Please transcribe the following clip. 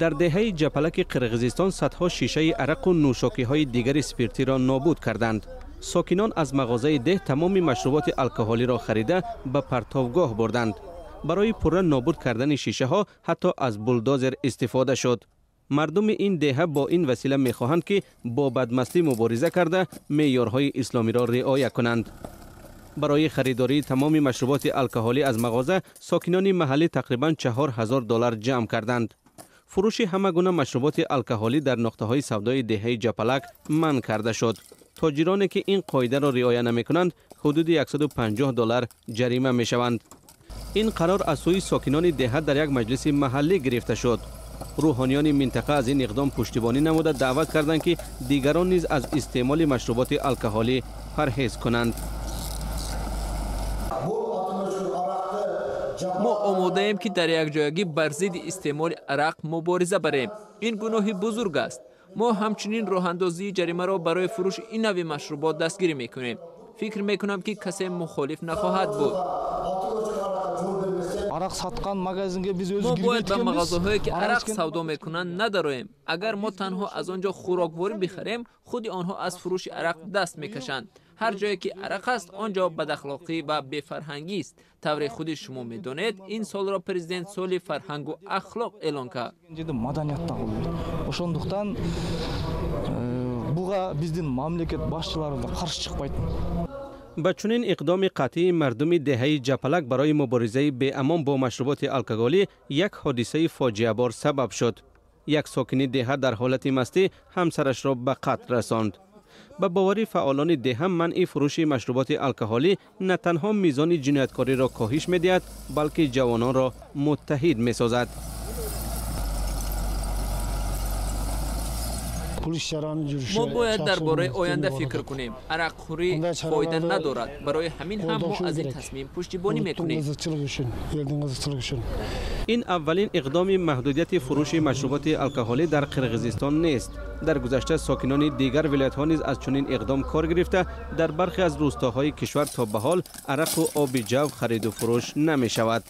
Дар деҳаи Ҷапалаки Қирғизистон садҳо шишаи арақ ва нӯшокиҳои дигари спиртиро нобуд карданд. Сокинон аз мағозаи деҳ тамоми машруботи алкоҳолиро харида ба партовгоҳ бурданд. Барои пурра нобуд кардани шишаҳо ҳатто аз булдозер истифода шуд. Мардуми ин деҳа бо ин васила мехоҳанд, ки бо бадмастӣ мубориза карда меъёрҳои исломиро риоя кунанд. Барои харидории тамоми машруботи алкоҳолӣ аз мағоза сокинони маҳаллӣ тақрибан $4000 ҷамъ карданд. Фурӯши ҳама гуна машруботи алкоҳолӣ дар нуқтаҳои савдои деҳаи Ҷапалак манъ карда шуд. Тоҷироне ки ин қоидаро риоя намекунанд, ҳудуди $150 ҷарима мешаванд. Ин қарор аз сӯи сокинони деҳа дар як маҷлиси маҳаллӣ гирифта шуд. Рӯҳониёни минтақа аз ин иқдом пуштибонӣ намуда даъват карданд, ки дигарон низ аз истеъмоли машруботи алкоҳолӣ парҳез кунанд. Мо омодаем, ки дар якҷоягӣ бар зидди истеъмоли арақ мубориза барем. Ин гуноҳи бузург аст. Мо ҳамчунин роҳандозии ҷаримаро барои фурӯши ин нави машрубот дастгирӣ мекунем. Фикр мекунам, ки касе мухолиф нахоҳад буд. Мо бояд ба мағозаҳое, ки арақ савдо мекунанд, надароем. Агар мо танҳо аз он ҷо хӯрокворӣ бихарем, худи онҳо аз фурӯши арақ даст мекашанд. Ҳар ҷое ки арақ аст, он ҷо бадахлоқӣ ва бефарҳангист. Тавре худи шумо медонед, ин солро президент соли фарҳангу ахлоқ эълон кард. Ошондуктан буга биздин мамлекет башчылары да каршы чыкпайт. Ба чунин иқдоми қатъии мардуми деҳаи Ҷапалак барои муборизаи беамон бо машруботи алкоголӣ як ҳодисаи фоҷиабор сабаб шуд. Як сокини деҳа дар ҳолати мастӣ ҳамсарашро ба қатл расонд. Ба бовари фаъолони деҳа, манъи фурӯши машруботи алкоҳолӣ на танҳо мизони ҷинояткориро коҳиш медиҳад, балки ҷавононро муттаҳид месозад. Мо бояд дар бораи оянда фикр кунем. Арақхӯрӣ фоида надорад. Барои ҳамин ҳам мо аз ин тасмим пуштибонӣ мекунем. Ин аввалин иқдоми маҳдудияти фурӯши машруботи алкоҳолӣ дар Қирғизистон нест. Дар гузашта сокинони дигар вилоятҳо низ аз чунин иқдом кор гирифта, дар бархе аз рӯстоҳои кишвар то ба ҳол арақу оби ҷав хариду фурӯш намешавад.